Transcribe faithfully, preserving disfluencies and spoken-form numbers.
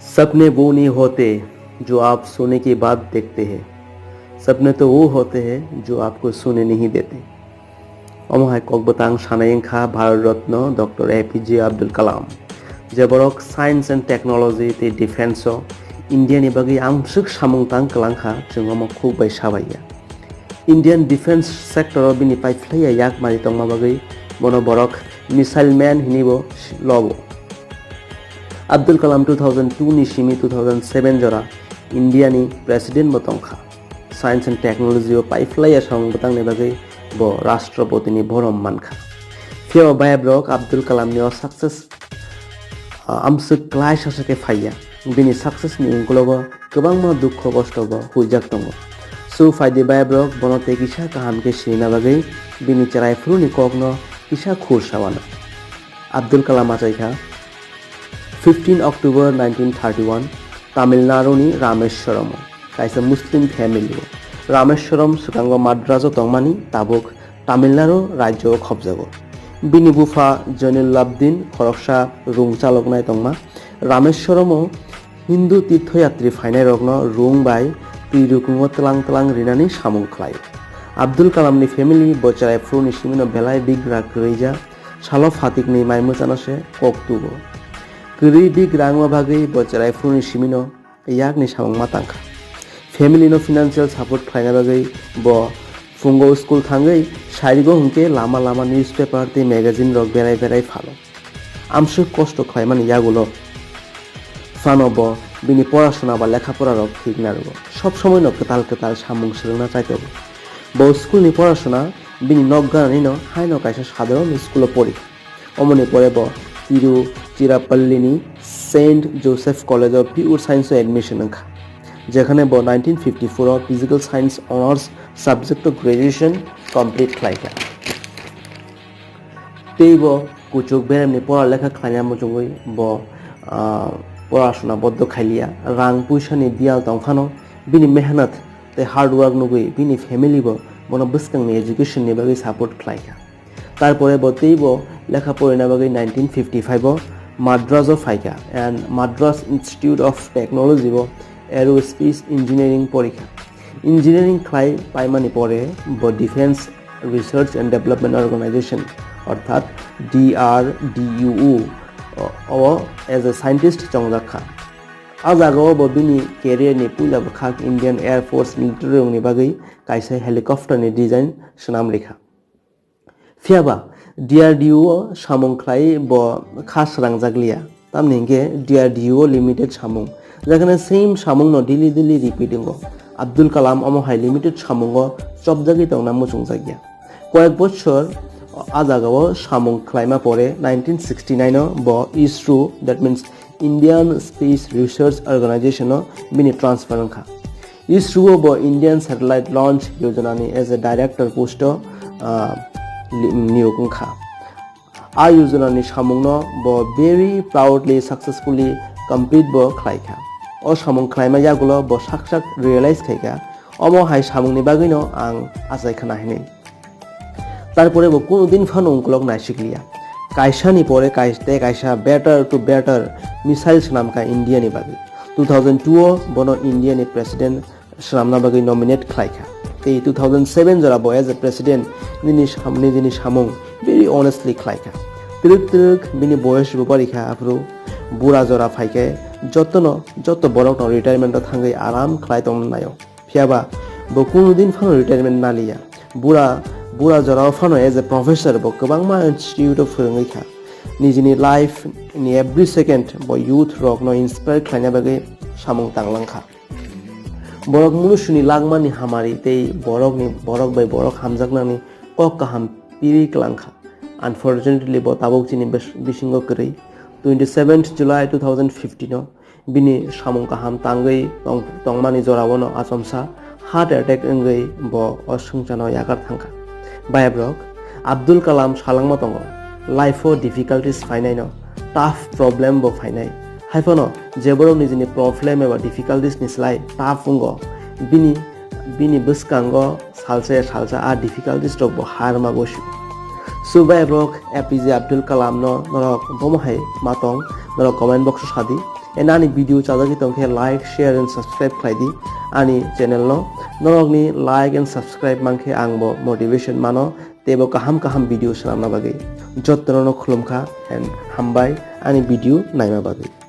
सपने वो नहीं होते जो आप सोने के बाद देखते हैं, सपने तो वो होते हैं जो आपको सोने नहीं देते। Omo hai kokbwtang sanai wngkha Bharat Ratna Doctor A P J Abdul Kalam, je borok science and technology tei defense o India ni bagwi amswk samung tang kwlangkha, chwng omo khuk bai sabaiya. Indian defense sector o bini paiphlaiya yak mari tongma bagwi bono borok missile man hinibo lobo. Abdul Kalam two thousand two ni simi two thousand seven jora India ni president bo tongkha. Science and technology o paiphlaiya samung bwtangni bagwi bo Rashtrapati ni borom mankha. Phiya ba bayabrok Abdul Kalam ni o success, ah, amswk klai sasa khe phaiya. Bini success ni ukulogo kwbangma dukho kosto bo huijak tongo. So phaidi bayabrok bono tei kisa kaham khe sinina bagwi bini chwrai phuru ni kok no kisa khur sawana. Abdul Kalam achaikha fifteen October nineteen thirty-one Tamil Nadu ni Rameshwaram o kaisa Muslim family o. Rameshwaram swkango Madras o tongmani, tabuk Tamil Nadu rajyo o khopjago. Bini bupha Joinul Abdin khoroksa rung chaloknai tongma. Rameshwaram o Hindu tirthoyatri phainairokno rung bai twi rukungo tlang tlang rinani samung khlaio. Abdul Kalamni family bo chwrai phuruni simino belai bigra kwrwija, salo phatikni mai mwchano se kok tugo. Kwrwi bigra wngma bagwi bo chwrai phuruni simino yakni samung ma tangkha. Family no financial support khlaina bagwi bo phungo school thangwi, sarigo hwnkhe lama lama newspaper tei magazine rok berai berai phano. Amswk kosto khlaimani yagulo phano bo bini porasona ba lekha pora rok thik narwgo. Sob somoi no kwtal kwtal samung swrwngna chaitogo. Bo school ni porasona bini nok ganani no haino kaisa sadharon school o pori. Omoni pore bo Tiruchirappalli ni Saint Joseph College o pure science o admission wngkha, jekhane bo nineteen fifty-four o physical science honours subject o graduation complete khlaikha. Tei bo kuchuk beremni pora lekha khlaina muchungwi bo, ah, porasona boddo khailiya. Rang puisani diyal tongphano bini mehnat tei hard work nugwi bini family bo bono bwskangni education ni bagwi support khlaikha. Tarpore bo teibo lekha porina bagwi nineteen fifty-five o Madras o phaikha and Madras Institute of Technology o Aerospace Engineering porikha. Engineering khlai paimani pore bo Defense Research and Development Organization orthat D R D U O o as a scientist chongjakha. A jagao bo bini career ni puila bwkhak Indian Air Force military rokni bagwi kaisa helicopter ni design swnam rikha. Phiyaba D R D O o samung khlai bo kha srangjak liya, tamni hinkhe D R D O o limited samung, jekhane same samung no daily daily repeat wngo. Abdul Kalam omo hai limited samungo chopjagwi tongna muchungjak ya. Koyek bochor a jagao samung khlaima pore nineteen sixty-nine o bo ISRO, that means Indian Space Research Organization o bini transfer wngkha. ISRO o bo Indian Satellite Launch Yojana ni as a director post o, ah, li-, niyok wngkha. A yojana ni samung no bo very proudly, successfully complete bo khlaikha. O samung khlaima yagulo bo sak sak realize khaikha, omo hai samung ni bagwi no ang achai khna hinwi. Tarpore bo kunu din phano ungkulok naisikliya. Kaisa ni pore kais-, tei kaisa better to better missile swnamkha India ni bagwi. Two thousand two o bono India ni president swnamna bagwi nominate khlaikha. Tei two thousand seven jora bo as a president nini sam-, nijini samung very honestly khlaikha. Twrwk twrwk bini boyos bo barikha, aphuru bura jora phaikhe jotono, joto borokno retirement o thangwi aram khlai tongna naio. Phiyaba bo kunu din phano retirement naliya. Bura, bura jorao phano as a professor bo kwbangma institute o phwrwngwi kha. Nijini life ni every second bo youth rokno inspire khlaina bagwi samung tanglangkha. Borok munusuni langmani hamari tei borokni, borok bai borok hamjaknani kok kaham piri klangkha. Unfortunately, bo tabuk chini bis-, bisingo kwrwi. Twenty seventh July two thousand fifteen o bini samung kaham tangwi tong-, tongmani jorao no achomsa heart attack wngwi bo o swngcharno yakar thangkha. Bayabrok, Abdul Kalam salangma tongo, life o difficulties phainai no, tough problem bo phainai. Haiphano je borok nijini problem eba difficulties ni slai tough wngo, bini, bini bwskango salsa ya salsa a difficulties rok bo har ma gosio. So bayabrok, A P J Abdul Kalam no norok bomo hai ma tong, norok comment box o sadi. And ani video chajagwi tongkhe like, share and subscribe khlai di ani channel no. Norokni like and subscribe mankhe ang bo motivation mano, teibo kaham kaham video swnamna bagwi. Jottono khulumkha and hambai ani video naima bagwi.